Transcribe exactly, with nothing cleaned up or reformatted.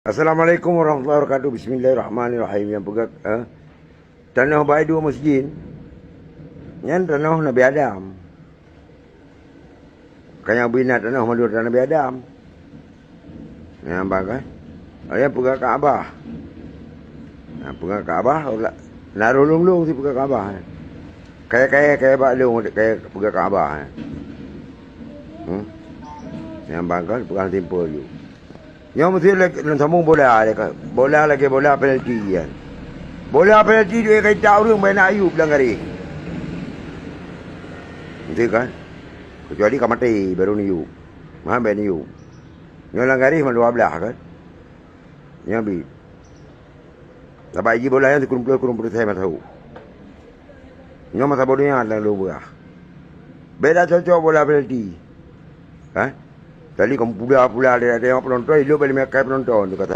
Assalamualaikum warahmatullahi wabarakatuh. Bismillahirrahmanirrahim. Nyang peugah, eh, tanoh bak duek meuseujid, nyan tanoh Nabi Adam. Ka nyang bina tanoh mandum Nabi Adam. Nyang bang kan? Nyang peugah Ka'bah. Nyang peugah Ka'bah, na roh lôn-lôn si peugah Ka'bah. Kaya-kaya, kaya bak lôn, kaya peugah Ka'bah. Hmm? Nyang bang kan peugah simpel ju. Nyoe meusti lagèe lôn sambông bola, bola lagèe bola penalti nyan. Bola penalti duek ka itak ureueng bèk na yub lam garéh. Meusti kan? Keucuali ka maté, baru neuyub. Meuhan bèk neuyub. Nyoe lam garéh mandua blaih kan? Nyoe bi. Sabab iji bola nyan sikureueng ploh, sikureueng ploh mata hu. Nyoe masa bodoh nyan lam lôn peugah. Bèk dak cocok bola penalti. Ha? Tadi kamoe pula-pula, tengok penonton, ilok bak lima kali penonton tu kata.